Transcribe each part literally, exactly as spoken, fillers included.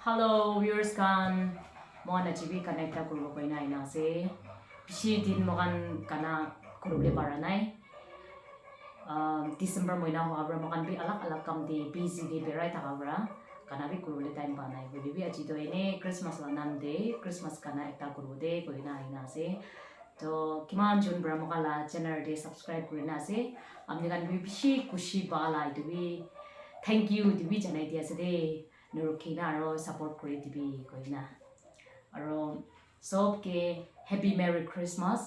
Hello viewers khan, mo khan aji bi kanna ekta kuribo koi kena ahi kena ase. Bishi din mo khan kanna kuribole para nai. Um, December mohina hoa para mo khan bi alag alag kam te busy te berai thaka para kanna bi kuribole time pa nai. Hoile bi aji toh ene Christmas la naam te Christmas kanna ekta kuribo de koi kena ahi kena ase. Toh kiman jon para mo khan la channel te subscribe kuri kena ase, apni khan bi bishi khushi pa la etu bi thank you etu bi janai di ase de. Narukhi kena aro support kuri dibi koi kena. Aro sob ke Happy Merry Christmas.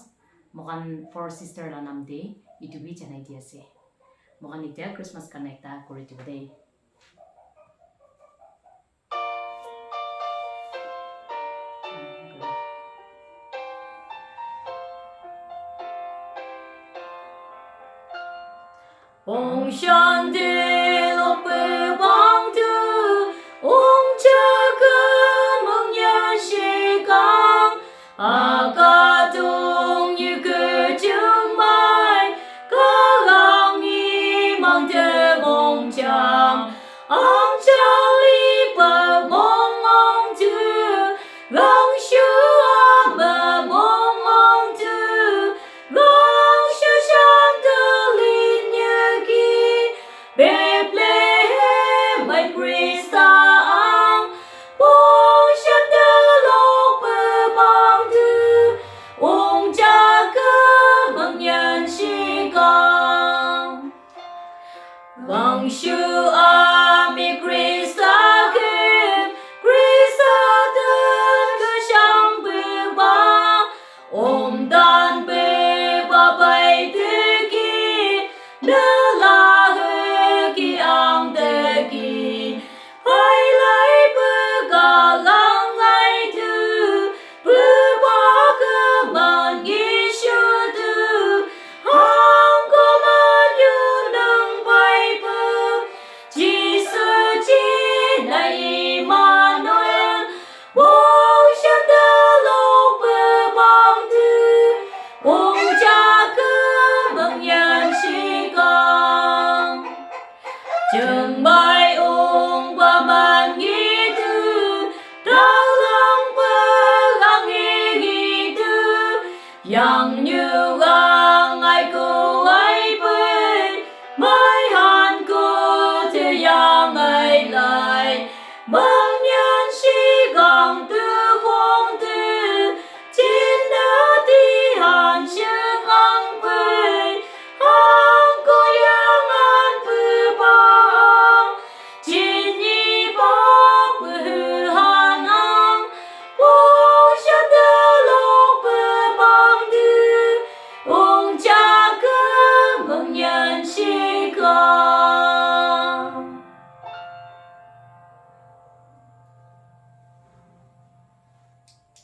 Mo khan four sister la naam te etu bi janai di ase. Mo khan etia Christmas kanna ekta kuri dibo de. Ong Shanti lo pe bang tu, ong cha ke mong yan shi kang, a ka tung yu ke jung mai, ka gang i mang te mong chang, ong cha li pe mong ong tu, Rong shu a me mong mong tu, rong shu shan te lin ye ki, Bethlehem mai Krista ang, pong shan te lo pe bang tu, ong cha ke mong yan shi kang. Wang shu a mi Krista kem, Krista ten ke shang pe ba, om dan pe ba bai te ki, ne la he ki ang te ki, hai lai pe ka lang ngai tu, pe ba ke man Yesu tu, hang ko man yu nang bai pe, Jisu ji na Immanuel, bong sha te lo pe bang tu, ong cha ke mong yan shi kang. Jeng bai ong ba man ngi tu, dau lang pe gang ngi tu, yang nyu